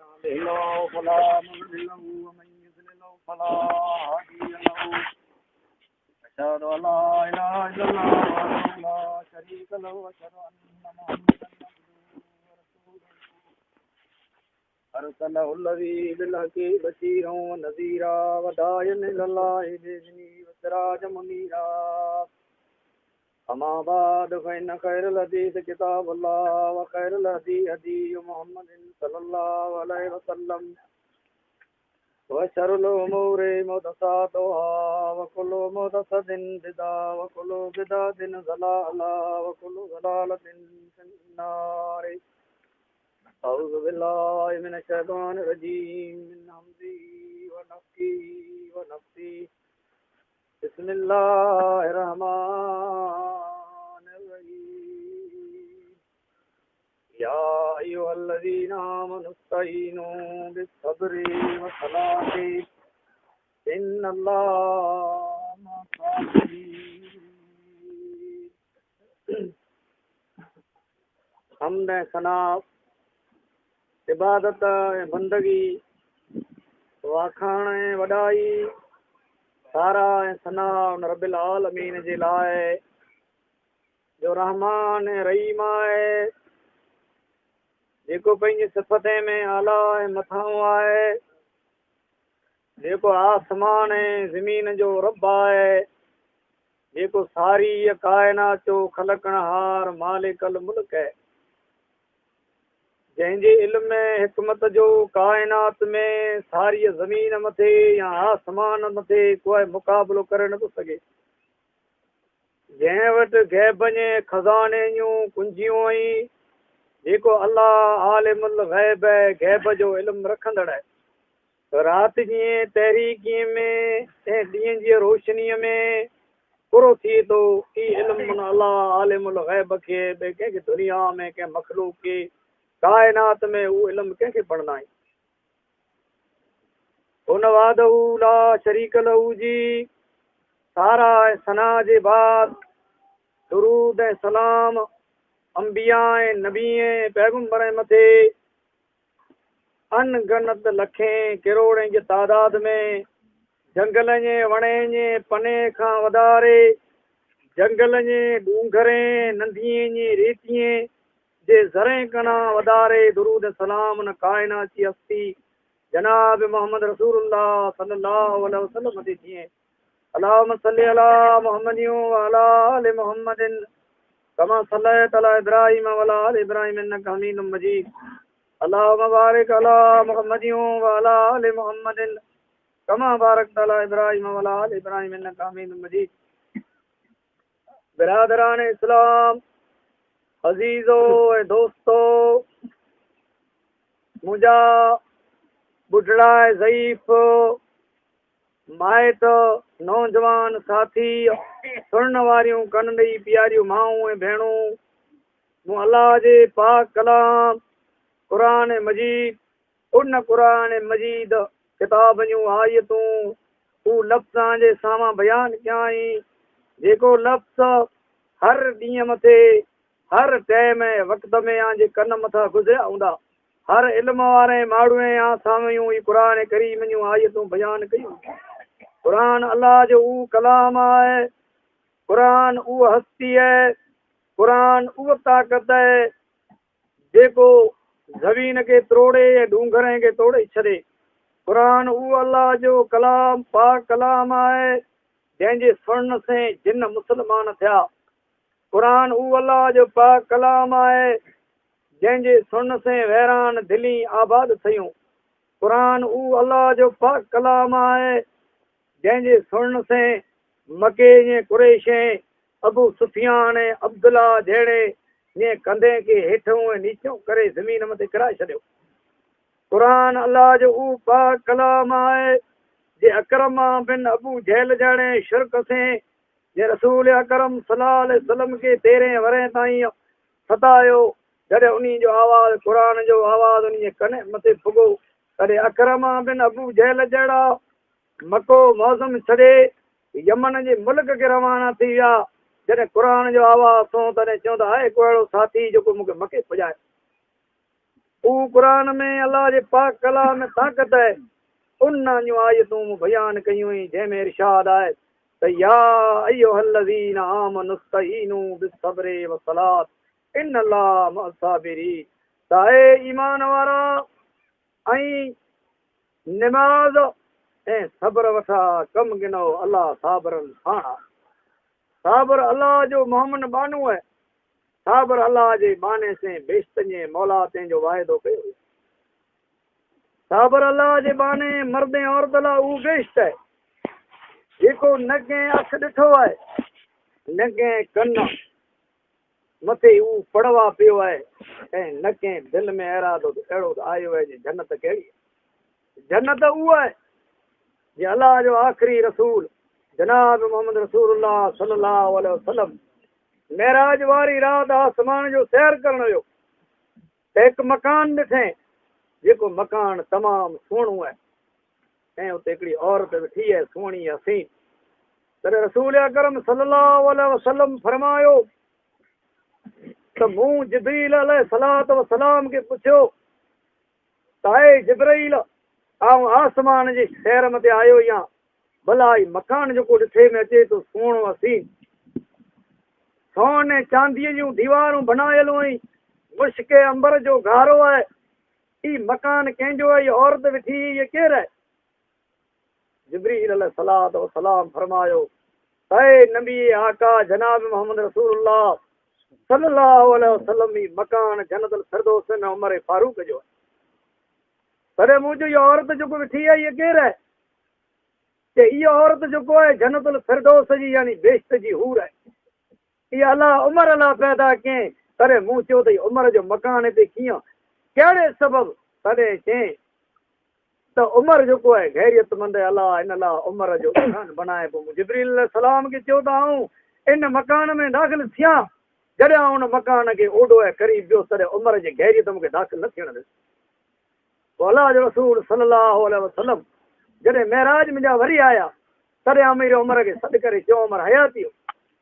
يهده الله فلا مضل له ومن يضلل فلا هادي له. أشهد أن لا إله إلا الله وحده لا شريك له وأشهد أن محمدا عبده ورسوله. أرسله الذي بالحق بشيرا ونذيرا وداعيا إلى الله بإذنه وسراجا منيرا. أما بعد فإن خير الحديث كتاب الله وخير الهدي هدي محمد صلى الله عليه وسلم وشر الأمور محدثاتها وكل محدثة بدعة وكل بدعة ضلالة وكل ضلالة في النار. أعوذ بالله من الشيطان الرجيم من همزه ونفخه ونفثه. بسم الله الرحمن الرحيم. يا أيها الذين آمنوا استعينوا بالصبر والصلاة إن الله مع الصابرين. حمد ऐं सना इबादत ऐं बंदगी वाखाण ऐं वॾाई सारा ऐं सना उन रबिल आलमीन जे लाइ जो रहमान ऐं रहीम आहे, जेको पंहिंजी सिफ़त में आला ऐं मथाऊं आहे, जेको आसमान ऐं ज़मीन जो रब आहे, जेको सारी काइनात जो खलकणहार मालिकल मुल्क आहे, जंहिंजे इल्म ऐं हिकमत जो काइनात में सारी ज़मीन मथे या आसमान मथे कोई मुक़ाबिलो करे नथो सघे, जंहिं वटि ग़ैब जे ख़ज़ाने जूं कुंजियूं आहिनि, जेको अलाह आलिमुल ग़ैब आहे, ग़ैब जो इल्मु रखंदड़ आहे। राति जीअं तहरीकी में ऐं ॾींहं जी रोशनीअ में पूरो थिए थो, ई इल्मु अलाह आलिमुल ग़ैब खे ॿिए कंहिंखे दुनिया में कंहिं मख़लूक खे काइनात में उहो इल्मु कंहिंखे पढ़ंदा आहिनि। उन वादहू ला शरीक लहू जी सारा ऐं सना जे बाद दुरूद ऐं सलाम अंबिया ऐं नबी ऐं पैगंबर मथे अनगणत लखें करोड़े जे तादाद में जंगल जे वणे जे पने खां वधारे जंगल जे डूंगरे नंदीअ जे रेतीअ जे ज़रे कणा वधारे दुरूद सलाम न काइनात जी हस्ती जनाब मोहम्मद रसूलुल्लाह सल्लल्लाहु अलैहि वसल्लम ते थिए। अल्लाहुम्मा सल्ली अला मुहम्मद व अला आलि मुहम्मद कमा सल्लैत अला इब्राहीम व अला आलि इब्राहीम इन्नका हमीदुम मजीद। अल्लाहुम्मा बारिक अला मुहम्मद व अला आलि मुहम्मद कमा बारकत अला इब्राहीम व अला आलि इब्राहीम इन्नका हमीदुम मजीद। बिरादरान इस्लाम, अज़ीज़ो ऐं दोस्तो, मुंहिंजा ॿुढड़ा ऐं ज़ईफ़ माइट नौजवान साथी, सुणण वारियूं कन ॾेई प्यारियूं माऊं ऐं भेणूं, मूं अलाह जे पाक कलाम क़ुर मजीद उन क़ुर मजीद किताब जूं आयतूं हू लफ़्ज़ जे साम्हूं बयानु कयाई, जेको लफ़्ज़ हर ॾींहं मथे हर टाइम ऐं वक़्त में जे कन मथां गुज़रिया हूंदा। हर इल्म वारे माण्हूअ या साम्हूं ई क़ुर करीम जूं आयतूं बयानु कयूं। क़ुर अलाह जो उहो कलाम आहे, क़ुर उहा हस्ती आहे, क़ुर उहा ताक़त आहे जेको ज़मीन खे त्रोड़े ऐं डूंगर खे तोड़े छॾे। क़ुर उहो अलाह जो कलाम पाक कलाम आहे जंहिंजे सुणण सां जिन मुस्लमान थिया। क़ुर उहो अलाह जो पाक कलाम आहे जंहिंजे सुणण सां वैरान दिली आबाद थियूं। क़ुर उहो अलाह जो पाक कलाम आहे जंहिंजे सुणण सां मके जे कुरैश अबू सुफियान ऐं अब्दुल्ला जहिड़े जे कंधे खे हेठों ऐं नीचो करे ज़मीन मथे किराए छॾियो। क़ुर अलाह जो उहो पाक कलाम आहे जे अकरमा बिन अबू जहल जहिड़े शिरक सां जे रसूल अकरम सल्लल्लाहु अलैहि वसल्लम खे 13 वरे ताईं सतायो, जॾहिं उन जो आवाज़ क़ुर जो आवाज़ उन जे कन मथे पुॻो, तॾहिं अकरमा बिन अबू जहल जहिड़ा मको मौसम छॾे यमन जे मुल्क खे रवाना थी विया। जॾहिं क़ुर जो आवाज़ सुनो तॾहिं चवंदा आहे को अहिड़ो साथी जेको मूंखे मके पुॼाए। उहो क़ुर में अलाह जे पाक कलाम में ताक़त आहे। उन जूं आयतूं मूं बयानु कयूं आहिनि जंहिंमें इरशाद आहे त या अय्युहल्लज़ीना आमनुस्तईनू बिस्सब्रि वस्सलात इन अल्लाह मअस्साबिरीन। त ए ईमान वारा ऐं नमाज़ ऐं सब्र वठा कमु गिनो, अलाह साबरनि साण आहे। साबर अलाह जो मोहम्मद बानू आहे। साबर अलाह जे बाने से बेश्त जे मौला तंहिंजो वाइदो कयो। साबर अलाह जे बाने मर्द ऐं औरत लाइ उहो बेश्त आहे जेको न कंहिं अखि ॾिठो आहे न कंहिं कन मथे उहो पड़वा पियो आहे ऐं न कंहिं दिलि में इरादो अहिड़ो आयो आहे जे जन्नत कहिड़ी। जन्नत उहो आहे जे अलाह जो आख़िरी रसूल जनाब मोहम्मद रसूलुल्लाह सल्लल्लाहु अलैहि वसल्लम मेराज वारी राति आसमान जो सैर करण वियो त हिकु मकान ॾिठे जेको मकान तमामु सुहिणो आहे ऐं उते हिकिड़ी औरत वेठी आहे सुहिणी हसीन। तॾहिं रसूल अकरम सल्लल्लाहु अलैहि वसल्लम फरमायो त मूं जिब्रील अलैहि सलात व सलाम खे पुछियो त ए जिब्रील, आउं आसमान जे सैर मथे आयो आहियां, भला ही मकान जेको ॾिठे में अचे थो सुहिणो हसीन, सोन ऐं चांदीअ जूं दीवारूं बणायल आहिनि, मुश्क अंबर जो गारो आहे, ही मकान कंहिंजो आहे, हीअ औरत वेठी हीअ केरु आहे? जिब्रील अलैहि सलात व सलाम फरमायो ए नबी आका जनाब मोहम्मद रसूलुल्लाह सल्लल्लाहु अलैहि वसल्लम, ही मकान जन्नतुल फिरदौस में उमर फारूक जो आहे। तॾहिं मुंहिंजो इहा औरत जेको वेठी आहे हीअ केरु आहे? त इहा औरत जेको आहे जन्नतुल फिरदौस जी यानी बेश्त जी हूर आहे। इहा अलाह उमर लाइ पैदा कयईं। तॾहिं मूं चयो त उमर जो मकान हिते कीअं, कहिड़े सबब? तॾहिं चयईं त उमर जेको आहे गैरियतमंद आहे, अलाह इन लाइ उमर जो मकान बनाए। पोइ मूं जिब्रील सलाम खे चयो त आउं इन मकान में दाख़िल थियां, जॾहिं आउं हुन मकान खे ओॾो ऐं क़रीब वियुसि तॾहिं उमर जे गैरियत मूंखे दाख़िल न थियण ॾिनो। पोइ अलाह जो रसूल सल्लल्लाहु अलैहि वसल्लम जॾहिं महराज मुंहिंजा वरी आया तॾहिं अमीर उमर खे सॾु करे चयो, उमर हयाती हो।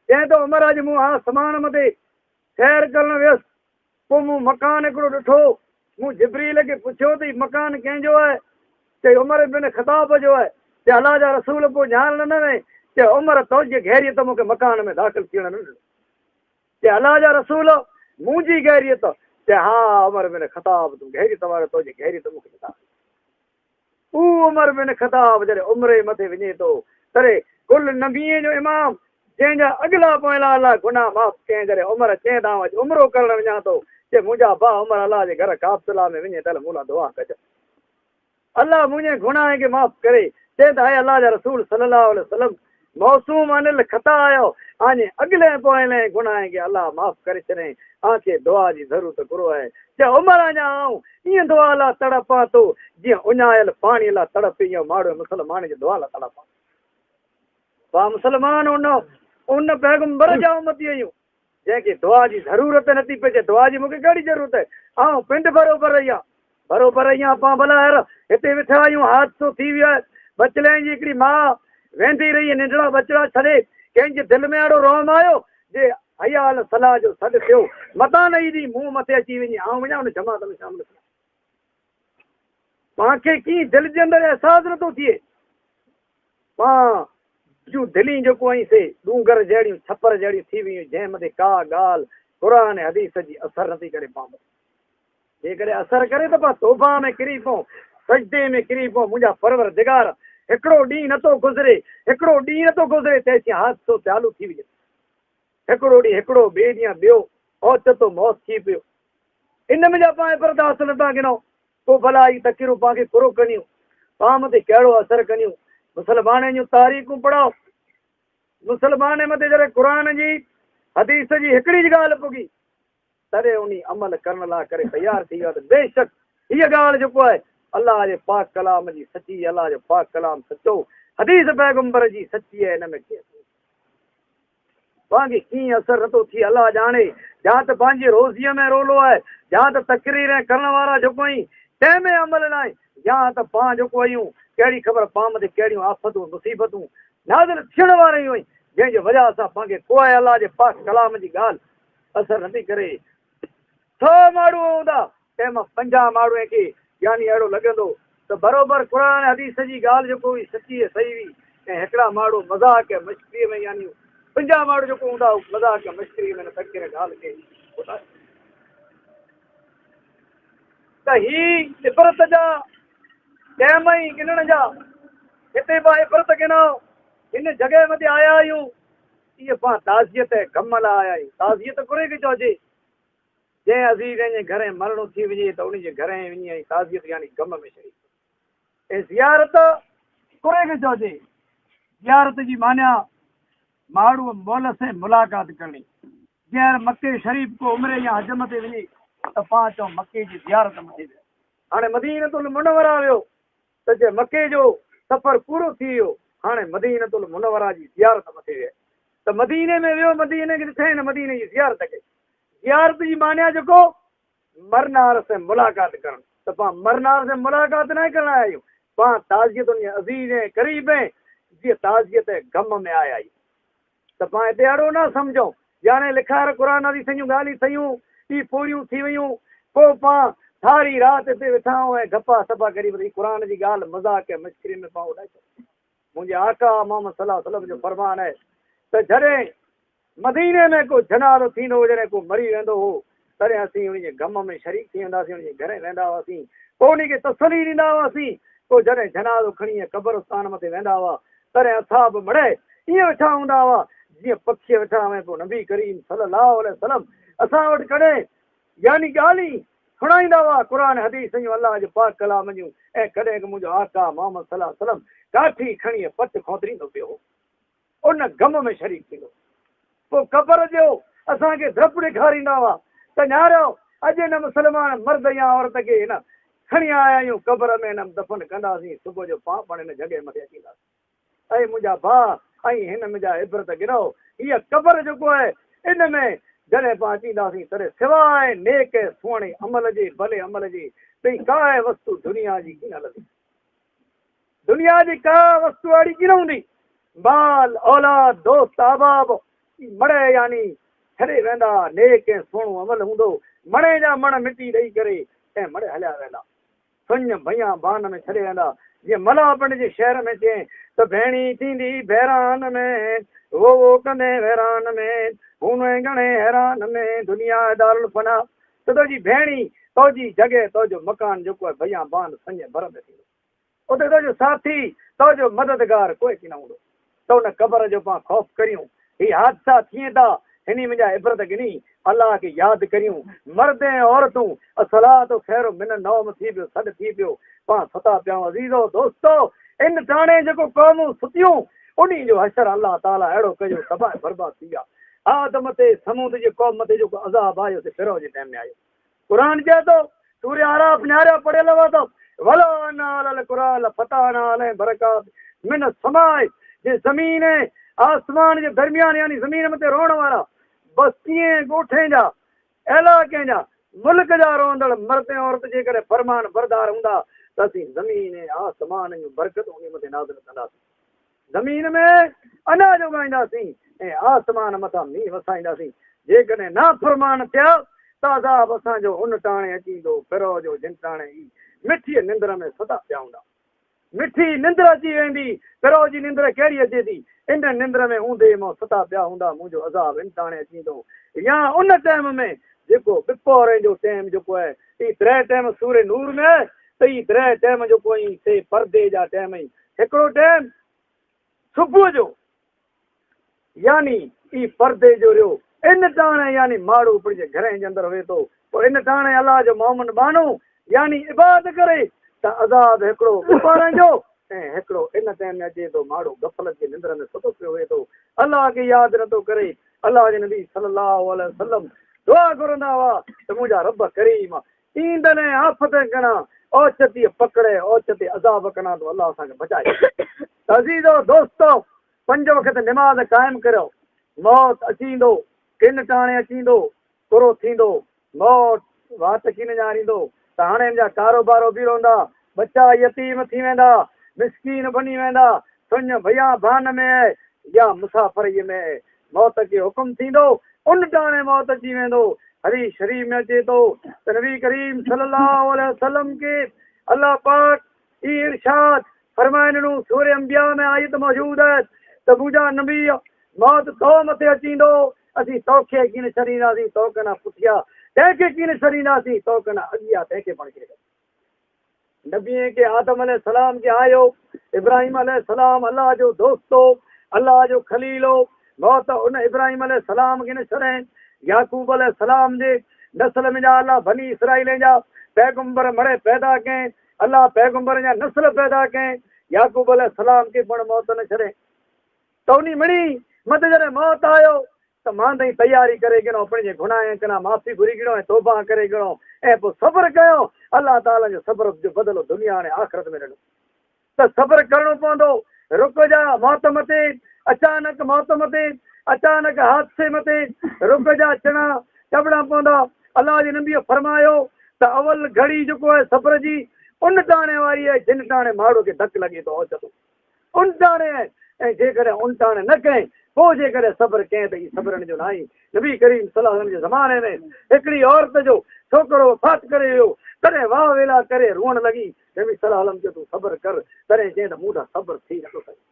चए त उमर अॼु मूं आसमान मथे सैर करण वियुसि, पोइ मूं मकान हिकिड़ो ॾिठो, मूं जिब्रील खे पुछियो त हीउ मकान कंहिंजो आहे? चई उमर बिन ख़ताब जो आहे। चए अलाह जा रसूल पोइ ॼाण न वे। चए उमर तुंहिंजी गैरियत मूंखे मकान में दाख़िल थियण न ॾिनो। चए अलाह जा रसूल मुंहिंजी गैरियत? चए हा उमर बिन ख़ताब तूं गैरियत वारो, तुंहिंजी गैरियत मूंखे दाख़िल। उहो उमर बिन ख़ताब जॾहिं उमिरि मथे वञे थो तॾहिं कुल नबीअ जो इमाम जंहिंजा अॻिला पोइला अलाह गुनाह माफ़ कयईं, जॾहिं उमर चए त आउं अॼु उमिरो करण वञा थो, चए मुंहिंजा भाउ उमर अलाह जे घर काबतुल्लाह में वञे त मूं लाइ दुआ कजो, अलाह मुंहिंजे गुनाह खे माफ़ करे। चए त आहे अलाह जा रसूल सल्लल्लाहु अलैहि वसल्लम मौसूम अनिल ख़ता आयो, आने अॻिले पोइले गुनाह खे अलाह माफ़ करे छॾे, आखे दुआ जी ज़रूरत घुरो आहे। चए उमर अञा आउं ईअं दुआ लाइ तड़पां थो जीअं उञायल पाणीअ लाइ तड़प, ईअं माण्हू मुसलमान जी दुआ लाइ तड़पां। पाण मुसलमान उन उन पैगंबर जा उम्मती आहियूं जंहिंखे दुआ जी ज़रूरत नथी पए। दुआ जी मूंखे कहिड़ी ज़रूरत आहे? आउं पिंड बरोबरि आहियां, बरोबरि आहियां। पाण भला यार हिते वेठा आहियूं, हादिसो थी वियो आहे, बचड़नि जी हिकिड़ी माउ वेंदी रही, नंढड़ा बचड़ा छॾे, कंहिंजे दिलि में अहिड़ो रोम आयो जे हयाल सलाह जो सॾु थियो, मतां न ईंदी मुंहुं मथे अची वञे, आउं वञा हुन जमात में शामिल थियां। पाण खे कीअं दिलि जे अंदरि अहसासु नथो थिए? पाण जूं दिली जेको आहिनि से डूंगर जहिड़ियूं छपर जहिड़ियूं थी वियूं, जंहिं मथे का ॻाल्हि क़ुर हदीस जी असर नथी करे। पाण जेकॾहिं असर करे त पाण तौबा में किरी पऊं, सजदे में किरी पऊं। मुंहिंजा परवरदिगार, हिकिड़ो ॾींहुं नथो गुज़रे, हिकिड़ो ॾींहुं नथो गुज़रे तेसीं हादिसो चालू थी वञे। हिकिड़ो ॾींहुं हिकिड़ो, ॿिए ॾींहुं ॿियो, ओचितो मौत थी पियो। इन में जा पाण बर्दाश्त नथा गिनो, पोइ भला ही तकरीरूं पाण खे पूरो कंदियूं, पाण मथे कहिड़ो असर कंदियूं? मुसलमाननि जूं तारीख़ूं पढ़ाओ, मुसलमान मथे जॾहिं क़ुर जी हदीस जी हिकिड़ी ॻाल्हि पुॻी तॾहिं उन अमल करण लाइ करे तयारु थी वियो। त बेशक हीअ ॻाल्हि जेको आहे अलाह जे पाक कलाम जी सची, अलाह जो पाक कलाम सचो, हदीस पैगंबर जी सची आहे। हिन में पाण खे कीअं असर नथो थिए अलाह ॼाणे। या त पंहिंजी रोज़ीअ में रोलो आहे, या त तकरीर करण वारा जेको आहिनि तंहिं में अमल न आहे, या त पाण जेको आहियूं कहिड़ी ख़बर पाण मथे कहिड़ियूं आफ़तूं मुसीबतूं नाज़िल थियण वारियूं आहिनि, जंहिंजी वजह सां पाण खे को अलाह जे पाक कलाम जी ॻाल्हि असर नथी करे। 100 माण्हू हूंदा تنهن مان 50 ماڻهن کي يعني اهڙو لڳندو ته بروبر قرآن حديث جي ڳالهه جيڪو هئي سچي ۽ صحيح هئي ۽ هڪڙا ماڻهو مذاق ۽ مشڪريء ۾ يعني 50 ماڻهو جيڪو هوندا هو مذاق ۽ مشڪريء ۾ هن تڪير ڳالهه کي ٻڌايو ته هي عبرت جا ٽيم ئي ڳنڻ جا هتي پاڻ عبرت ڳنائو هن جڳهه مٿي آيا آهيون اهي پاڻ تعزيت ۽ غم لاء آيا آهيون تعزيت ڪري کي چئجي جنهن عزيز جي گهر ۾ مرڻو ٿي وڃي ته ان جي گهر ۾ وڃي ۽ تعزيت يعني غم ۾ شريڪ ٿيو ۽ زيارت ڪري کي چئجي. زيارت جي معنيٰ ماڙهوء مول سين ملاقات ڪرڻي. جنهن هر مڪي شريف ڪو عمري يا حج مٿي وڃي ته پاڻ چئون مڪي جي زيارت مٿي ويو. هاڻي مدينة المنوره ويو ته جي مڪي جو سفر پورو ٿي ويو هاڻي مدينة المنوره جي زيارت مٿي ويو ته مديني ۾ ويو مديني کي ڏٺائين مديني جي زيارت ڪئي. زيارت جي معنيٰ جيڪو مرنار سين ملاقات ڪرڻ ته پاڻ مرنار سين ملاقات ناهي ڪرڻ آيا آهيون پاڻ تعزيت ان جي عزيز ۽ قريب ۽ جي تعزيت ۽ غم ۾ آيا آهيون ته پاڻ هتي اهڙو نه سمجهون ڄاڻي لکار قرآن حديث جون ڳالهيون ٿيون ئي پوريون ٿي ويون پوء پاڻ ساري رات هتي ويٺا آهيون ۽ گپا سپا ڪري وري قرآن جي ڳالهه مذاق ۽ مشڪري ۾ پاڻ اڏائي ڇڏيون منهنجي آقا محمد صلي الله عليه وسلم جو فرمان آهي ته جڏهن مديني ۾ ڪو جنازو ٿيندو هو، جڏهن ڪو مري ويندو هو، تڏهن اسين ان جي غم ۾ شريڪ ٿي ويندا هئاسين، ان جي گهرين ويندا هئاسين، پوء ان کي تسلي ڏيندا هئاسين، پوء جڏهن جنازو کڻي ۽ قبرستان مٿي ويندا هئا، تڏهن اصحاب مڙئي ائين ويٺا هوندا هئا، جيئن پکي ويٺا هئا ۽ پوء نبي ڪريم صلي الله عليه وسلم اسان وٽ ڪڏهن يعني ڳالهين سڻائيندا هئا، قرآن حديث جون الله جي پاڪ ڪلام جون ۽ ڪڏهن ڪه منهنجو آقا محمد صلي الله عليه وسلم ڪاٺي کڻي ۽ پٽ کوتريندو پيو هو. ان غم ۾ شريڪ ٿيندو. پوء قبر جو اسان کي ڊپ ڏيکاريندا هئا ته نهاريو اڄ هن مسلمان مرد يا عورت کي هن کڻي آيا آهيون قبر ۾ هن دفن ڪنداسين صبح جو پاڻ پاڻ هن جڳهه مٿي اچي اينداسين. اي منهنجا ڀاء ۽ هن منهنجا عبرت گنو هيء قبر جيڪو آهي ان ۾ جڏهن پاڻ اچي اينداسين تڏهن سواء نيڪ ۽ سهڻي عمل جي ڀلي عمل جي ٻي ڪائي وستو دنيا جي ڪين هلندي. دنيا جي ڪا وستو اهڙي ڪين هوندي. مال، اولاد، دوست احباب مڙئي يعني ڇڏي ويندا، نيڪ ۽ سهڻو عمل هوندو، مڻي جا مڻ مٽي ڏئي ڪري ۽ مڙئي هليا ويندا. سڃ بيا بان ۾ ڇڏي ويندا. جيئن ملاپنڊ جي شهر ۾ چئين ته ڀيڻي ٿيندي ڀيران ۾، وو وو ڪندين ويران ۾، هونئن ڳڻي حيران ۾، دنيا دارالفنا ته تنهنجي ڀيڻي، توجي جڳهه، توجو مڪان جيڪو آهي بيان بان سڃ بر ۾ ٿيندو. اتي توجو ساٿي، توجو مددگار ڪوئي ڪين هوندو. ته ان قبر جو پان خوف ڪريون. هي حادثا ٿين ٿا، هني منجا عبرت گني، الله کي ياد ڪريون. مرد ۽ عورتون، الصلوة خير من النوم ٿي پيو، سڏ ٿي پيو، پان ستا پيا آهيون. عزيزو، دوستو! ان ٽاڻي جيڪو قومون ستيون، انهي جو حشر الله تعاليٰ اهڙو ڪيو، تباهه برباد ٿي ويا. عاد مٿي، ثمود جي قوم مٿي جيڪو عذاب آيو سي فرعون جي ٽائيم ۾ آيو. قرآن چئي ٿو، سورة اعراف نهاريو پڙهيل هئا ته، ولو ان اهل القريٰ لفتحنا عليهم برڪات من السماء جي زمين ۽ آسمان جي درميان يعني زمين مٿي روئڻ وارا بستين ڳوٺين جا علائقي جا ملڪ جا روئندڙ مرد ۽ عورت جيڪڏهن فرمان بردار هوندا ته اسين زمين ۽ آسمان جون برڪتون انهي مٿي نازل ڪنداسين. زمين ۾ اناج اڳائينداسين ۽ آسمان مٿان مينهن وسائينداسين. جيڪڏهن نافرمان ٿيا ته عذاب اسان جو ان ٽاڻي اچي ايندو، پرو جو جن ٽاڻي ئي مٺيء نندر ۾ ستا پيا هوندا. مٺي نندر اچي ويندي، پرو جي نندر ڪهڙي اچي ٿي؟ ان نندر ۾ هوندي مون ستا پيا هوندا، منهنجو عذاب ان ٽاڻي اچي ايندو. يا ان ٽيم ۾ جيڪو ٻپهرين جو ٽيم جيڪو آهي، هي تري ٽيم سورة نور ۾ آهي ته هي تري ٽيم جيڪو آهين سي پردي جا ٽيم آهين. هڪڙو ٽيم صبح جو يعني اي پردي جو ريو ان ٽاڻي يعني ماڙهو پنهنجي گهرين جي اندر ويهي ٿو پوء ان ٽاڻي الله جو مؤمن ٻانهو يعني عبادت ڪري ته عذاب هڪڙو ٻپهرين جو ۽ هڪڙو ان ٽيم ۾ اچي ٿو ماڙهو غفلت جي نندر ۾ ستو پيو ويهي ٿو الله کي ياد نٿو ڪري الله جي نبي صلي الله عليه وسلم دعا گهرندا هئا ته منهنجا رب ڪريم ايندڙ ۽ آفتن کان اوچتي پڪڙي اوچتي عذاب کان تون الله اسان کي بچائي. ته عزيزو دوستو پنج وقت نماز قائم ڪريو موت اچي ايندو ڪن ٽاڻي اچي ايندو ڪرو ٿيندو موت وات ڪين ڄاڻيندو ته هاڻي ان جا ڪاروبار اڀي رهندا ٻچا يتيم ٿي ويندا مسڪين بني ويندا سڃ ڀيا ڀان ۾ اي يا مسافريء ۾ اي موت کي حڪم ٿيندو ان ٽاڻي موت اچي ويندو. حديث شريف ۾ اچي ٿو ته نبي ڪريم صلي الله عليه وسلم کي الله پاڪ هي ارشاد فرمائي ڏنو، سورة انبياء ۾ آيت موجود آهي ته منهنجا نبي موت تو مٿي اچيندو، اسين توکي ڪين ڇڏينداسين، تو ڪنا پٺيا تنهن کي ڪين ڇڏينداسين، تو ڪنا اڳيا تنهن کي پڻ ڪين ڇڏينداسين. نبين کي آدم عليه السلام کي آيو، ابراهيم عليه السلام الله جو دوست هو، الله جو خليل هو، موت ان ابراهيم عليه السلام کي نه ڇڏين، يعقوب عليه السلام جي نسل ۾ جا الله بني اسرائيل جا پيغمبر مڙي پيدا ڪين، الله پيغمبرن جا نسل پيدا ڪين، يعقوب عليه السلام کي پڻ موت نه ڇڏين. ته انهي مڙئي مت جڏهن موت آيو ته ماندئي تياري ڪري گهڻو پنهنجي گناهن کان معافي گهري گهڻو ۽ توبه ڪري گهڻو ۽ پوء صبر ڪيو الله تعالي جو صبر جو بدلو دنيا ۽ آخرت ۾ ڏنو ته صبر ڪرڻو پوندو رڪ جا موت متي اچانڪ موت متي اچانڪ حادثي متي رڪ جا چڻا چٻڻا پوندا الله جي نبي فرمايو ته اول گهڙي جيڪو آهي صبر جي ان ٽاڻي واري آهي جن ٽاڻي ماڙو کي ڌڪ لڳي ٿو اوچتو انٽاڻي آهي ۽ جيڪڏهن انٽاڻي نه ڪئين پوء جيڪڏهن صبر ڪئين ته هي صبرڻ جو ناهي. نبي ڪريم صلي الله عليه وسلم جي زماني ۾ هڪڙي عورت جو ڇوڪرو وفات ڪري ويو تڏهن واء ويلا ڪري روئڻ لڳي. نبي صلي الله عليه وسلم چيو تون صبر ڪر. تڏهن چيائين ته مون ڏانهن صبر ٿي نٿو سگهي.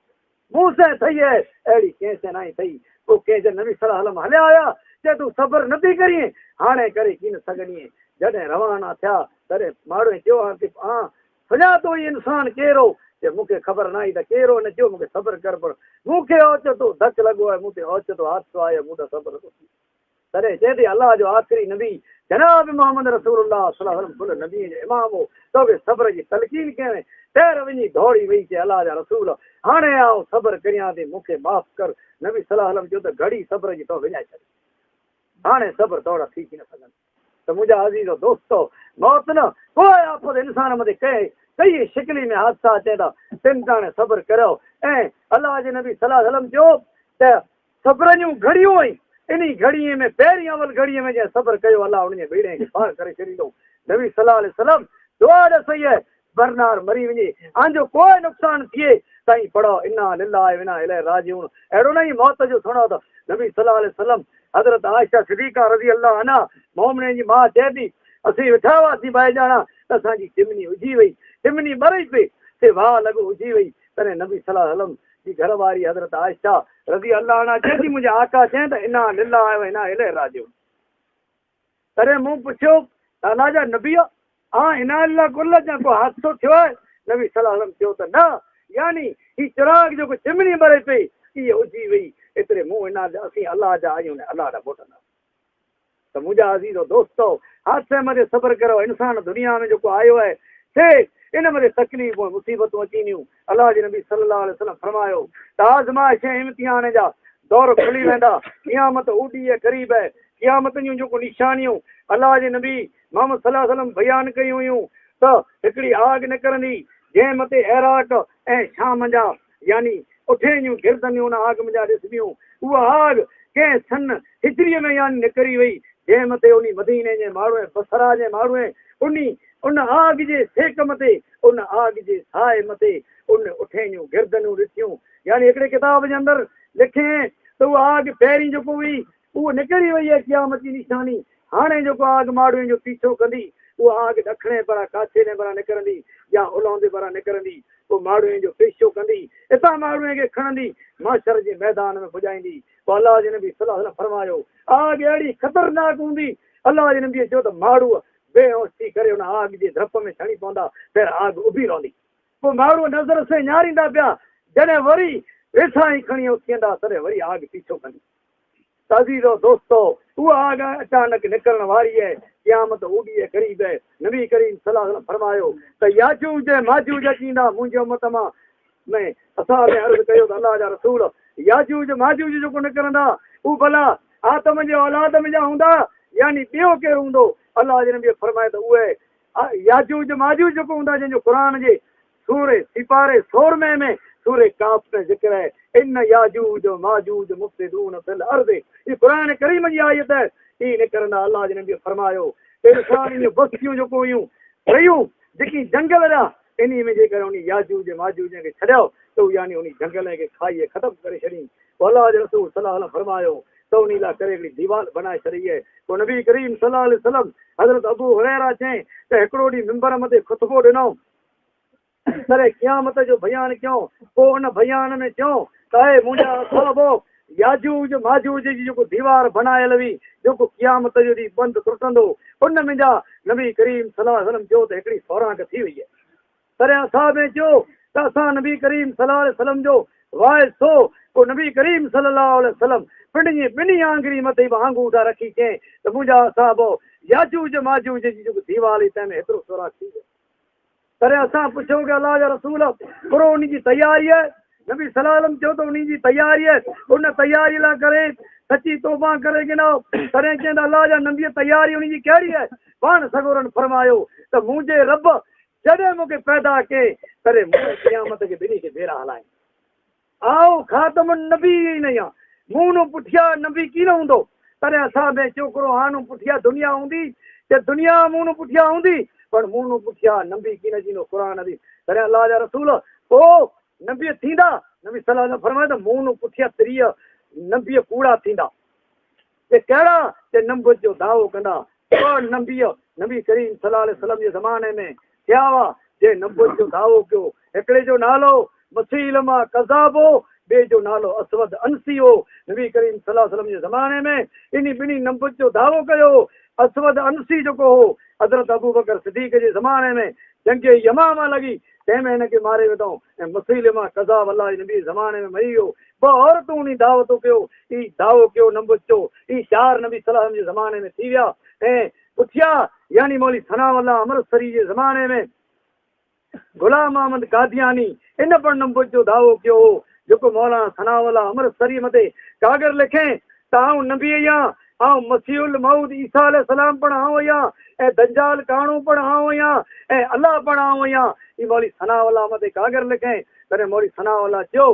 مون سين ٿئي آهي اهڙي ڪنهن سين ناهي ٿئي. پوء ڪنهن جن نبي صلي الله عليه وسلم هليا آيا چي تون صبر نٿي ڪرين هاڻي ڪري ڪين سگهندينء. جڏهن روانا ٿيا تڏهن ماڙهوئين چيو آن سڃاتو هي انسان ڪير هو؟ چي مون کي خبر ناهي ته ڪير هو؟ هن چيو مون کي صبر ڪر پر مون کي اوچتو ڌڪ لڳو آهي، مون تي اوچتو حادثو آيو آهي، مون ڏانهن صبر نٿو ٿئي. تڏهن چئي ٿي الله جو آخري نبي جناب محمد رسول الله صلي الله عليه وسلم ڪل نبين جو امام هو، توکي صبر جي تلقين ڪيائين، ٽهر وڃي ڊوڙي وئي چي الله جا رسول هاڻي آئون صبر ڪريان ٿي مون کي معاف ڪر، نبي صلي الله عليه وسلم چيو ته گهڙي صبر جي تو وڃائي ڇڏي، هاڻي صبر توڙا ٿي ڪين سگهندو. ته منهنجا عزيزو دوستو! موت نه ڪوئي آفت انسان مٿي ڪنهن ڪئي شڪلي ۾ حادثا اچين ٿا تن تاڻي صبر ڪريو ۽ الله جي نبي صلي الله عليه وسلم چيو ته صبر جون گهڙيون ۽ انهي گهڙي ۾ پهرين اول گهڙي ۾ جنهن صبر ڪيو الله ان جي ٻيڙي کي پار ڪري ڇڏيندو نبي صلي الله عليه وسلم دعا ڏسئي آهي برنار مري وڃي آنجو ڪوئي نقصان ٿئي تائين پڙهو انا لله و انا اليه راجعون اهڙو نه ئي موت جو سڻو ته نبي صلي الله عليه وسلم حضرت عائشه صديقه رضي الله عنها مؤمنين جي ماء چئي ٿي اسين ويٺا هئاسين ٻئي ڄاڻا ته اسان جي چمني اجهي وئي چمني ٻري پئي سي واء لڳو اجهي وئي تڏهن نبي صلي الله عليه وسلم جي گهر واري حضرت عائشه رضي الله عنها چئي ٿي منهنجي آقا چئين ته انا لله و انا اليه راجعون تڏهن مون پڇيو ته الله جا نبي آ انا لله ڪل جا ڪو حادثو ٿيو آهي؟ نبي صلي الله عليه وسلم چيو ته نه، يعني هي چراغ جيڪو چمني ٻري پئي اهي اجهي وئي، ايتري مون انا جا اسين الله جا آهيون ۽ الله ڏانهن موٽنداسين. ته منهنجا عزيزو دوستو حادثي مٿي صبر ڪريو، انسان دنيا ۾ جيڪو آيو آهي سي ان مٿي تڪليفون ۽ مصيبتون اچي وينديون، الله جي نبي صلي الله عليه وسلم فرمايو ته آزمائش ۽ امتحان جا دور کلي ويندا، قيامت اوڏي قريب آهي، قيامت جون جيڪو نشانيون الله جي نبي محمد صلي الله عليه وسلم بيان ڪيون هيون ته هڪڙي آگ نڪرندي جنهن مٿي عراق ۽ شام جا يعني اٺين جون گردنيون ان آگ منجهان ڏسبيون اها آگ ڪنهن سن هجريء ۾ يعني نڪري وئي جنهن مٿي انهي مديني جي ماڻهوء بصره جي ماڻهوء انهي ان آگ جي سيڪ مٿي ان آگ جي سائي مٿي ان اٺين جون گردنيون ڏٺيون يعني هڪڙي ڪتاب جي اندر لکين ته اها آگ پهرين جيڪو هئي اهو نڪري وئي آهي قيامت جي نشاني، هاڻي جيڪو آگ ماڙوين جو پيڇو ڪندي، اها آگ ڏکڻي پران ڪاڇيلي پران نڪرندي يا الهندي پران نڪرندي، پوء ماڙوين جو پيڇو ڪندي، اتان ماڙوين کي کڻندي، محشر جي ميدان ۾ پڄائيندي. پوء الله جي نبي صلي الله عليه وسلم فرمايو، آگ اهڙي خطرناڪ هوندي، الله جي نبيء چيو ته ماڙوء بي هوش ٿي ڪري ان آگ جي ڌپ ۾ ڇڻي پوندا، پهر آگ اڀي رهندي. پوء ماڙوء نظر سين نهاريندا پيا، جڏهن وري ويساهين کڻي اٿيندا، تڏهن وري آگ پيڇو ڪندي. ته عزيزو دوستو! اها آگ اچانڪ نڪرڻ واري آهي، قيامت اوڏي قريب آهي. نبي ڪريم صلي الله عليه وسلم فرمايو ته ياجوج ۽ ماجوج اچي ايندا منهنجي امت مان ۾ اصحابين عرض ڪيو ته الله جا رسول! ياجوج ماجوج جيڪو نڪرندا هو ڀلا آدم جي اولاد ۾ جا هوندا يعني ٻيو ڪير هوندو؟ الله جي نبي فرمايو ته اهي ياجوج ماجوج جيڪو هوندا جنهن جو قرآن جي سورة سيپاري سورمي ۾ سورة ڪهف ۾ ذڪر آهي ان ياجوج ماجوج مفسدون في الارض هي قرآن ڪريم جي آيت آهي هي نڪرندا الله جي نبي فرمايو ته انسان جون بستيون جيڪو هيون رهيون جيڪي جنگل رهيا انهي ۾ جيڪڏهن انهي ياجوج ماجوج کي ڇڏيو ته هو يعني انهي جنگل کي کائي ختم ڪري ڇڏين پوء الله جي رسول صلي الله عليه وسلم فرمايو ته انهي لاء ڪري هڪڙي ديوال بنائي ڇڏي آهي. پوء نبي ڪريم صلي الله عليه وسلم حضرت ابو هريره چيائين ته هڪڙو ڏينهن منبر مٿي خطبو ڏنائون، تڏهن قيامت جو بيان ڪيائون، پوء ان بيان ۾ چيائون ته اي منهنجا اصحابو! ياجوج ماجوج جي جيڪو ديوار بنايل هئي، جيڪو قيامت جو ڏينهن بند ٽٽندو، ان منجهان نبي ڪريم صلي الله عليه وسلم چيو ته هڪڙي سوراخ ٿي وئي آهي. تڏهن اصحابين چيو ته اسان نبي ڪريم صلي الله عليه وسلم جو واعظ ٿو، پوء نبي ڪريم صلي الله عليه وسلم پنهنجي ٻنهي آڱرين مٿي به آڱوٺا رکي چيائين ته منهنجا اصحابو! ياجوج ماجوج جي جيڪو ديوال هئي تنهن ۾ هيترو سوراخ ٿي ويو. تڏهن اسان پڇيو ته الله جا رسول! ڪرو انهي جي تياري آهي؟ نبي صلي الله عليه وسلم چيو ته انهي جي تياري آهي، ان تياري لاء ڪري سچي توبه ڪري گناهه. تڏهن چين ته الله جا نبي تياري انهي جي ڪهڙي آهي؟ پاڻ سڳورن فرمايو ته منهنجي رب جڏهن مون کي پيدا ڪئين تڏهن مون ۽ قيامت کي ٻنهي کي ڀيرا هلائين. آئون خاتم النبيين آهيان، مون نون پٺيان نبي ڪين هوندو. تڏهن اسان ۾ چوڪرو هانون پٺيان دنيا هوندي ته دنيا مون نون پٺيان هوندي، پر مون نون پٺيان نبي ڪين اچيندو. قرآن حديث. تڏهن الله جا رسول پوء نبي ٿيندا؟ نبي صلي الله عليه وسلم فرمايو ته مون نون پٺيان 30 نبي ڪوڙا ٿيندا. ته ڪهڙا ته نبوت جو دعوو ڪندا. ٻه نبي نبي ڪريم صلي الله عليه وسلم جي زماني ۾ ٿيا هئا، جنهن نبوت جو دعوو ڪيو. هڪڙي جو نالو مسيلمه ڪذاب هو، ٻئي جو نالو اسود عنسي هو. نبي ڪريم صلي الله عليه وسلم جي زماني ۾ انهي ٻنهي نبوت جو دعوو ڪيو هو. اسود عنسي جيڪو هو، حضرت ابوبڪر صديق جي زماني ۾ جنگ يمامه لڳي، تنهن ۾ هن کي ماري وڌائون ۽ مسيلمه ڪذاب الله جي نبي جي زماني ۾ مري ويو. ٻه عورتون انهي دعوتون ڪيو، هي دعوو ڪيو نبوت جو، هي چار نبي صلي الله عليه وسلم جي زماني ۾ ٿي ويا ۽ پٺيان يعني مولوي ثناء الله امرتسري جي زماني ۾ غلام احمد قادياني ان پڻ نبوت جو دعوو ڪيو هو، جيڪو مولانا ثناء الله امرتسري مٿي ڪاڳر لکين ته آئون نبي اهيان، آئون مسيح الموعود عيسيٰ عليه السلام پڻ آئون اهيان ۽ دجال ڪاڻو پڻ آئون اهيان ۽ الله پڻ آئون اهيان. هي مولوي ثناء الله مٿي ڪاڳر لکين، تڏهن مولوي ثناء الله چيو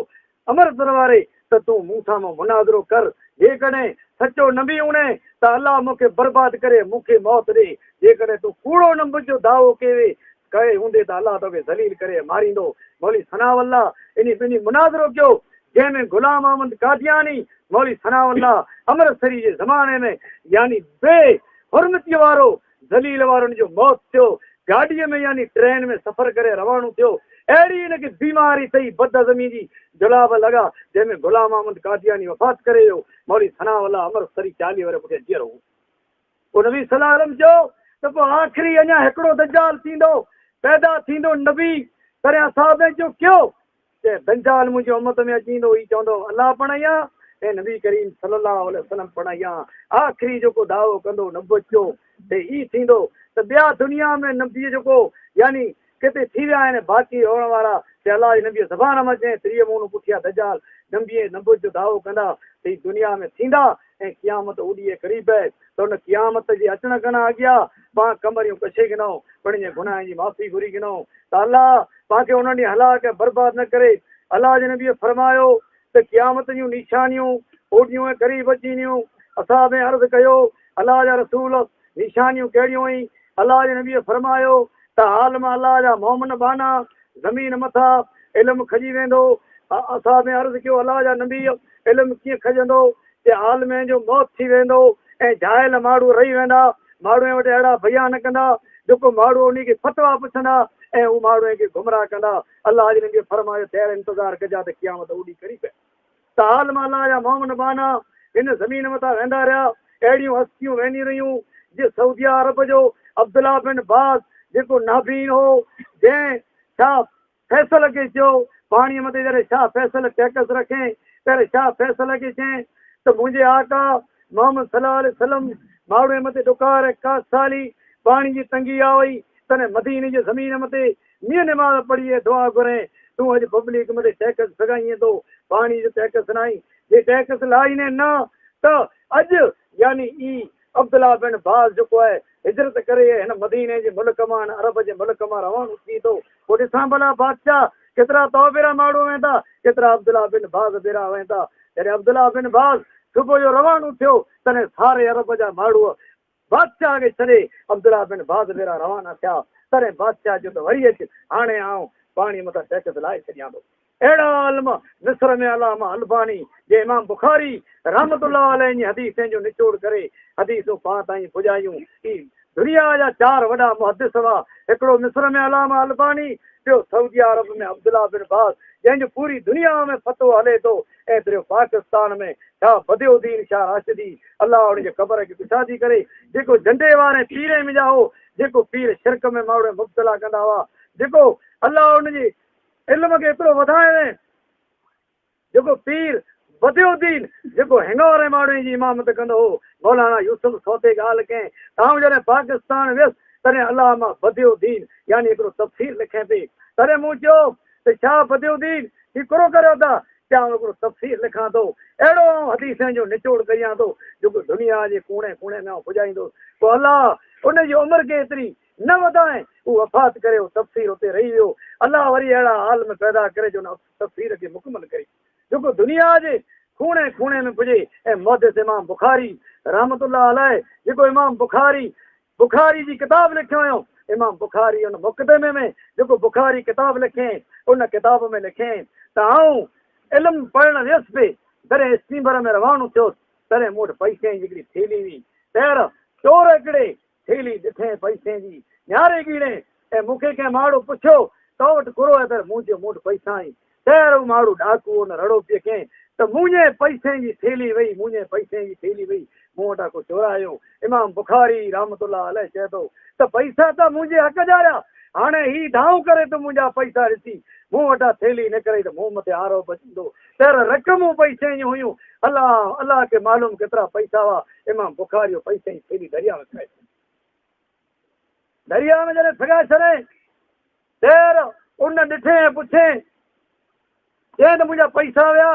امرتسر واري ته تون مون سان مناظرو ڪر، جيڪڏهن سچو نبي هوندين ته الله مون کي برباد ڪري مون کي موت ڏي، جيڪڏهن تون ڪوڙو نبوت جو دعوو ڪيوي ڪئي هوندي ته الله توکي ذليل ڪري ماريندو. مولوي ثناء الله انهي ٻنهي مناظرو ڪيو، جنهن ۾ غلام احمد قادياني مولوي ثناء الله امرتسري جي زماني ۾ يعني بي حرمتيء وارو ذليل وارن جو موت ٿيو، گاڏيء ۾ يعني ٽرين ۾ سفر ڪري روانو ٿيو، اهڙي هن کي بيماري ٿئي بدهضمي جي جلاب لڳا، جنهن ۾ غلام احمد قادياني وفات ڪري ويو، مولوي ثناء الله امرتسري 40 ورهيه پٺيان جيئرو هو. پوء نبي صلي الله عليه وسلم چيو ته پوء آخري اڃا هڪڙو دجال ٿيندو، پيدا ٿيندو نبي، تڏهن اصحابين چيو ڪيو؟ چي دجال منهنجي امت ۾ اچي ايندو، هي چوندو الله پڻ ايان ۽ نبي ڪريم صلي الله عليه وسلم پڻ ايان، آخري جيڪو دعوو ڪندو نبوت جو سي ئي ٿيندو ته ٻيا دنيا ۾ نبي جيڪو يعني ڪٿي ٿي ويا آهن باقي هئڻ وارا سي الله جي نبي زبان مان چئين 30 مون پٺيان دجال نبي ۽ نبوت جو دعوو ڪندا سي ئي دنيا ۾ ٿيندا ۽ قيامت اوڏيء قريب آهي ته ان قيامت جي اچڻ کان اڳيان پان ڪمريون ڪشي گهنئون پنهنجي گناهن جي معافي گهري گهنئون ته الله پان کي ان ڏينهن هلاڪ ۽ برباد نه ڪري. الله جي نبيء فرمايو ته قيامت جون نشانيون اوڏيون ۽ قريب اچي ويون. اصحابين عرض ڪيو، الله جا رسول! نشانيون ڪهڙيون هئي؟ الله جي نبيء فرمايو ته عالم الله جا مؤمن ٻانها زمين مٿان علم کڄي ويندو. اصحابين عرض ڪيو، الله جا نبي! علم ڪيئن کڄندو؟ چي عالمين جو موت ٿي ويندو ۽ جاهل ماڻهو رهي ويندا. ماڻهوء وٽ اهڙا بيان ڪندا، جيڪو ماڻهو انهي کي فتويٰ پڇندا ۽ هو ماڻهوء کي گمراهه ڪندا. الله جي نبيء فرمايو، دير انتظار ڪجا ته قيامت اوڏي قريب آهي. ته عالم الله جا مؤمن ٻانها هن زمين مٿان ويندا رهيا، اهڙيون هستيون وينديون رهيون، جيئن سعوديه عرب جو عبدالله بن باز جيڪو نابين هو، جنهن شاهه فيصل کي چيو، پاڻيء مٿي جڏهن شاهه فيصل ٽيڪس رکين، تڏهن شاهه فيصل کي چئين ته منهنجي آقا محمد صلي الله عليه وسلم ماڙهوء مٿي ڏڪار ۽ ڪاسالي، پاڻي جي تنگي آوئي، تڏهن مديني جي زمين مٿي مينهن نماز پڙهي ۽ دعا گهرين، تون اڄ پبلڪ مٿي ٽيڪس سگهائين ٿو، پاڻي جو ٽيڪس ناهي، جي ٽيڪس لاهينين نه ته اڄ يعني اي عبدالله بن باز جيڪو آهي هجرت ڪري هن مديني جي ملڪ مان هن عرب جي ملڪ مان روانو ٿي ٿو، پوء ڏسان ڀلا بادشاهه ڪيترا تو ڀيرا ماڻهو ويندا، ڪيترا عبدالله بن باز ڀيرا ويندا. جڏهن عبدالله بن باز صبح جو روانو ٿيو، تڏهن ساري عرب جا ماڻهو بادشاهه کي ڇڏي عبدالله بن باز ڀيرا روانا ٿيا. تڏهن بادشاهه چيو ته وري اچ، هاڻي آئون پاڻيء مٿان ٽيڪس لاهي ڇڏيان ٿو. اهڙا عالم مصر ۾ علامه الباني جي امام بخاري رحمة الله عليه جي حديثن جو نچوڙ ڪري حديثون پاڻ تائين پڄايون. هي دنيا جا چار وڏا محدث هئا، هڪڙو مصر ۾ علامه الباني، ٻيو سعودي عرب ۾ عبدالله بن باز جنهن جو پوري دنيا ۾ فتوو هلي ٿو ۽ ٽيون پاڪستان ۾ شاهه بديع الدين شاهه راشدي الله ان جي قبر کي ڪشادي ڪري جيڪو جهنڊي واري پيرين ۾ جا هو جيڪو پير شرڪ ۾ ماڻهو مبتلا ڪندا هئا جيڪو الله ان جي علم کي ايترو وڌايو جيڪو پير بديع الدين جيڪو هنڱور ۽ ماڙوئي جي امامت ڪندو هو، مولانا يوسف سوتي ڳالهه ڪئين ته آئون جڏهن پاڪستان ويس تڏهن علامه بديع الدين يعني هڪڙو تفسير لکين پئي تڏهن مون چيو ته شاهه بديع الدين هي ڪرو ڪريو ٿا چي آئون هڪڙو تفسير لکان ٿو اهڙو آئون حديثن جو نچوڙ ڪريان ٿو جيڪو دنيا جي ڪوڻي ڪوڻي ۾ آئون پڄائيندوس پوء الله ان جي عمر کي ايتري نه وڌائين هو وفات ڪري اهو تفسير اتي رهي ويو الله وري اهڙا عالم پيدا ڪري جو ان تفسير کي مڪمل ڪري جيڪو دنيا جي کوڻي کوڻي ۾ پڄي ۽ محدث امام بخاري رحمة الله عليه جيڪو امام بخاري بخاري جي ڪتاب لکيو هيو امام بخاري ان مقدمي ۾ جيڪو بخاري ڪتاب لکيائين ان ڪتاب ۾ لکيائين ته آئون علم پڙهڻ ويس به جڏهن اسٽيمر ۾ روانو ٿيس تڏهن مون وٽ پئسين جي هڪڙي ٿيلهي هئي تير چور هڪڙي ٿيلهي ڏٺين پئسين جي، نهاري ڳيڻين ۽ مون کي ڪنهن ماڙهو پڇيو، تو وٽ ڪرو آهي ته مون چيو مون وٽ پئسا آهن. تير هو ماڙهو ڏاڪو هو نه رڙو پئي ڪئين ته مونجهين پئسين جي ٿيلهي وئي، مونجهين پئسين جي ٿيلهي وئي، مون وٽان ڪو چورايو. امام بخاري رحمة الله عليه چئي ٿو ته پئسا ته منهنجي حق جا رهيا، هاڻي هي دانهون ڪري ته منهنجا پئسا ڏسي مون وٽان ٿيلهي نه ڪرئي ته مون مٿي آروپ اچيندو. تير رقمون پئسين جون هيون، الله الله کي معلوم ڪيترا پئسا هئا، امام بخاري اهو پئسي جي ٿيلهي درياء ۾ ڦهڪائي ڇڏي. درياء ۾ جڏهن ڦهڪائي ڇڏي، تير ان ڏٺي ۽ پڇي، چئين ته منهنجا پئسا ويا.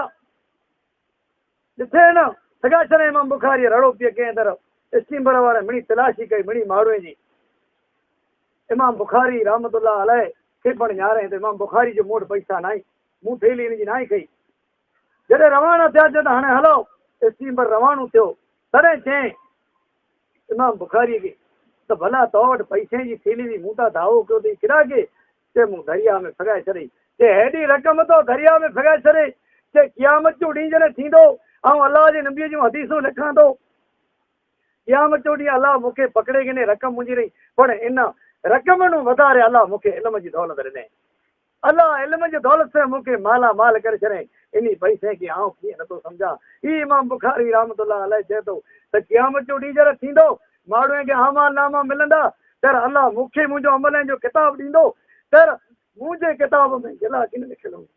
ڏٺي نه، ڦهڪائي ڇڏي. امام بخاريء رڙو پيئي ڪنهن طرف اسٽيمبر واري مڙئي تلاشي ڪئي، مڙئي ماڙوئي جي. امام بخاري رحمة الله عليه کي پڻ نهاريائين ته امام بخاري جو مون وٽ پئسا ناهي، مون ٿيلهي هن جي ناهي کنئي. جڏهن روانا ٿيا چيو ته هاڻي هلو، اسٽيمر روانو ٿيو، تڏهن چيائين امام بخاريء کي ته ڀلا تو وٽ پئسين جي ٿيلهي هئي، مون تان دعوو ڪيو اٿئي ڪيڏانهن ڪي؟ چي مون درياء ۾ ڦڳائي ڇڏي. چي هيڏي رقم تو درياء ۾ ڦڳائي ڇڏي؟ چي قيامت جو ڏينهن جڏهن ٿيندو، آئون الله جي نبيء جون حديثون لکان ٿو، قيامت جو ڏينهن الله مون کي پڪڙي گهني، رقم منهنجي رهي، پر ان رقم نون وڌاري الله مون کي علم جي دولت ڏني. الله علم جي دولت سان مون کي مالا مال ڪري ڇڏيائين، انهي پئسي کي آئون ڪيئن نٿو سمجهان. هي امام بخاري رحمة الله عليه چئي ٿو ته قيامت جو ڏينهن جڏهن ٿيندو، ماڻهن کي اعمال ناما ملندا، تر الله مون کي منهنجو عملن جو ڪتاب ڏيندو، تر منهنجي ڪتاب ۾ گلا ڪين لکيل هوندي.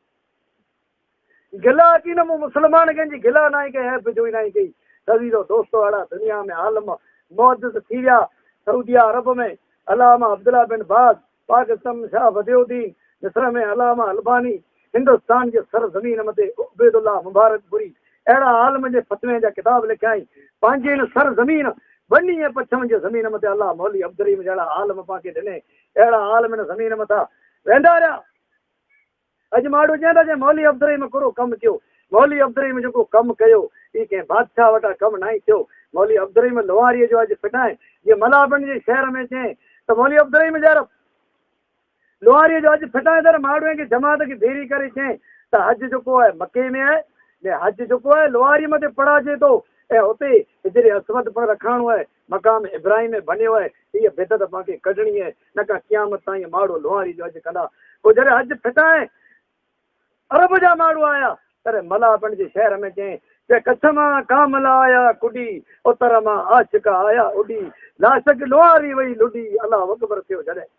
گلا ڪين مون مسلمان ڪنهن جي گلا ناهي ڪئي، عيب جوئي ناهي ڪئي. عزيزو دوستو اهڙا دنيا ۾ عالم محدث ٿي ويا، سعوديه عرب ۾ علامه عبدالله بن باز، پاڪستان ۾ شاهه بديع الدين، مصر ۾ علامه الباني، هندستان جي سر زمين مٿي عبيدالله مبارڪپوري اهڙا عالم جي فتوين جا ڪتاب لکيائين. پنهنجي هن سر زمين ٻني ۽ پڇم جي زمين مٿي الله مولوي عبدالرحيم جهڙا عالم پان کي ڏني. اهڙا عالم هن زمين مٿان ويندا رهيا. اڄ ماڙهو چين ٿا جنهن مولوي عبدالرحيم ڪرو ڪم ڪيو. مولوي عبدالرحيم جيڪو ڪم ڪيو اي ڪنهن بادشاهه وٽان ڪم ناهي ٿيو. مولوي عبدالرحيم لوهاريء جو اڄ ڦٽائين جيئن ملابن جي شهر ۾ چين ته مولوي عبدالرحيم جهڙ لوهاريء جو اڄ ڦٽائين ته ماڙهوئين کي جماعت کي ڀيري ڪري چين ته حج جيڪو آهي مڪي ۾ آهي ۾ حج جيڪو آهي لوهاريء مٿي پڙهاجي ٿو ۽ اتي حجر اسود پڻ رکاڻو آهي مقام ابراهيم ۾ بنيو آهي هيء بدعت پان کي ڪڍڻي آهي نه ڪا قيامت تائين ماڙهو لوهاري جو حج ڪندا. پوء جڏهن حج ڦٽائين عرب جا ماڙهو آيا، تڏهن ملاپڻ جي شهر ۾ چيائين ته ڪڇ مان ڪاملا آيا ڪڏي، اتر مان عاشق آيا اڏي، لاشڪ لوهاري وئي لڏي، الله اڪبر ٿيو جڏهن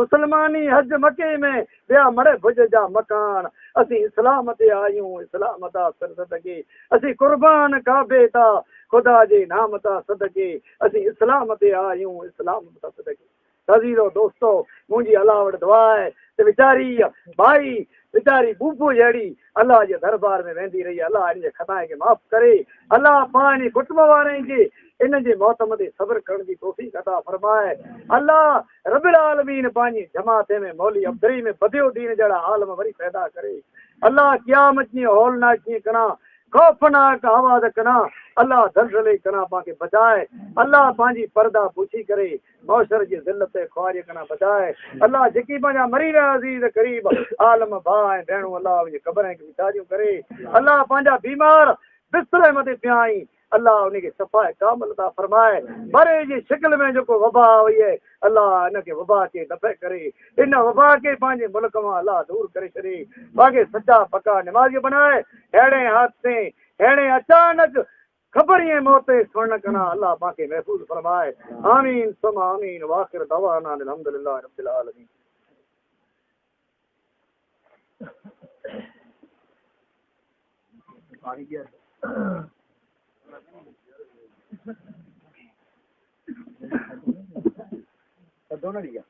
مسلماني حج مڪي ۾ ٻيا مڙهه ڀڄ جا مڪان، اسين اسلام تي آهيون اسلام تا سر صدقي، اسين قربان ڪعبي تا خدا جي نام تا صدقي، اسين اسلام تي آهيون اسلام تا صدقي. عزيزو دوستو منهنجي الله وٽ دعا آهي ته ويچاري ٻائي ويچاري بوبو جهڙي الله جي دربار ۾ ويندي رهي الله ان جي خطائن کي معاف ڪري الله پاڻ انهي ڪٽنب وارن کي ان جي موت مٿي صبر ڪرڻ جي توفيق عطا فرمائي الله رب العالمين پنهنجي جماعت ۾ مولوي عبدالرحيم بديع الدين جهڙا عالم وري پيدا ڪري الله قيامت جي هولناڪ ڪيئن ڪران. ख़ौफ़नाक आवाज़ कना अलाह ज़लज़ले कना पाण बचाए। अलाह पंहिंजी पर्दा पोशी करे मौशर जी ज़िलत ख़ुआरीअ कना बचाए। अलाह जेकी पंहिंजा मरी विया अज़ीज़ क़रीब आलम भाउ ऐं भेणूं अलाह उनजी क़बर विचारियूं करे। अलाह पंहिंजा बीमार बिस्तरे मथे पिया आहिनि अलाह उनखे सफ़ाए कामिल अता फरमाए। मरे जी शकिल में जेको वबा हुई आहे अलाह इन खे वबा खे दफ़े करे, इन वबा खे पंहिंजे मुल्क मां अलाह दूर करे छॾे। पंहिंजे सचा पका निमाज़ी बनाए। अहिड़े हादसे अहिड़े अचानक ख़बर ऐं मौत सुणण कना अलाह पाण महफ़ूज़ फरमाए। आमीन सुम आमीन। वाख़िर दवाना अल्हम्दुलिल्लाह रब्बिल आलमीन। पाणी गया दोनों लिया।